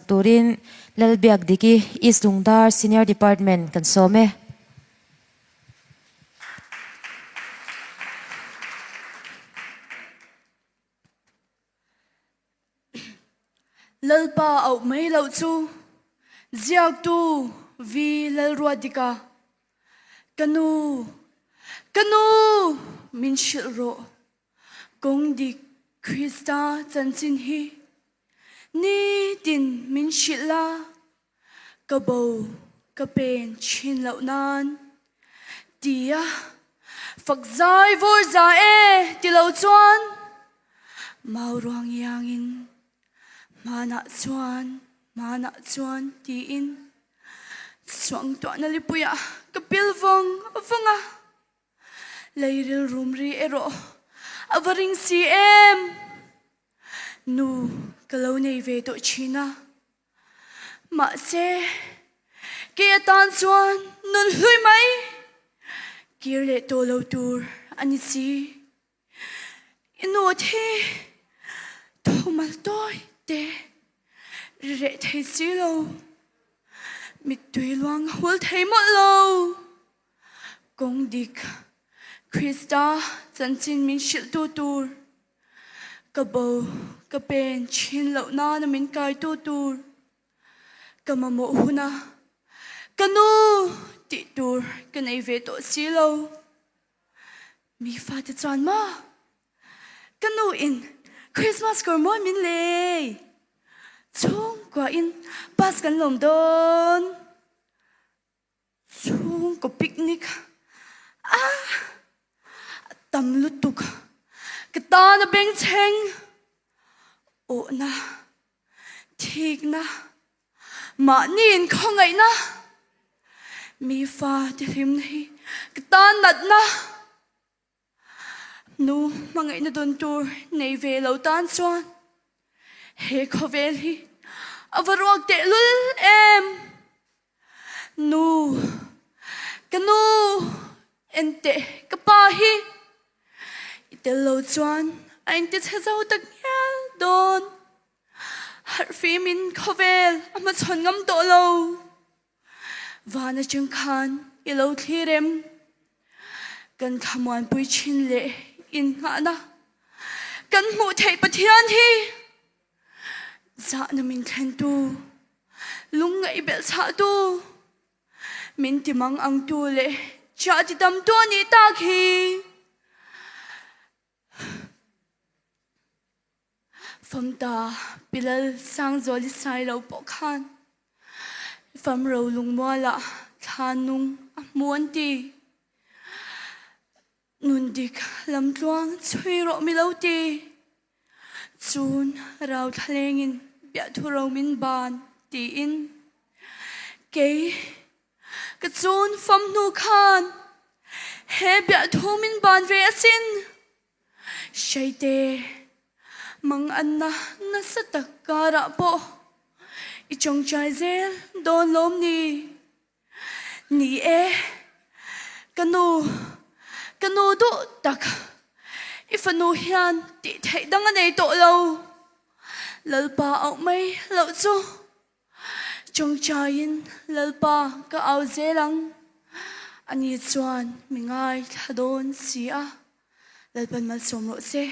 sak turin Lalbiakdiki, East Lungdar Senior Department kan sawm e. Lalpa auh mai loh chu ziaktu Vi Lalruatdika, Ka nu, ka nu, min hrilh rawh. Kawng dik Krista chanchin hi nitin min hrilh la, ka bo ka pen thin loh nan tia fak zai vur za e ti lo chuan mau ruang iangin hmanah chuan hmanah chuan tiin suangtuahna lipuiah ka pil vawng vawng a. Lei rilrum ri erawh a va ring si em? Nu ka lo nei ve tawh thin a, mahse kei atan chuan nun hlui mai kir leh tawh lo tur a ni si. I nu thi thumal tawi te ri reh thei si lo, mittui luang hul thei mawlh lo. Kawng dik, Krista chanchin min hrilhtu tur, ka bo ka pen thin loh nana min kaitu tur, ka mamawh huna ka nu tih tur ka nei ve tawh si lo. Mi fate chuan maw ka nu in Christmas kawr mawi min lei, chhungkua in bus kan lawm dawn. Chhungkaw picnic a tam lutuk ka tan a bengchheng awhna thikna mahni inkhawngaihna mi fa te hlimna hi ka tan natna Nu hmangaihna dawn tur nei ve lo tan chuan he khawvel hi a va ruak tehlul em? Nu, ka nu, enteh ka pa hi i tel lo chuan a intichhe zo tak ngial dawn. Harhfimin khawvel a hmachhawn ngam tawh lo. Van atang khan i lo thlir em? Kan thlamuanpui thin leh innghahna kan hmuh theih Pathian hi zahna min thlentu, lungngaih belhchhahtu, min timang angtu leh chiah titamtu a nih tak hi. Famta Pilal Sangzuali Sailo pawh khan Famro lungmualah thla nung a hmu an ti. Nun dik lamtluang chhui rawh mi lo ti. Chun rau thlalengin biahthu ro min ban tiin kei ka chun fam hnu khan he biahthu min ban ve asin. Hreite, mang anna nasa tak karah pawh i tawngtai zel dawn lawm ni? Ni e, ka nu, ka nu duh tak, i fanu hian tih theih dang a nei tawh lo. Lalpa auh mai loh chu tawngtaiin Lalpa ka au zel ang. Ani chuan mi ngaithla dawn si a. Lalpan malsawm rawh se.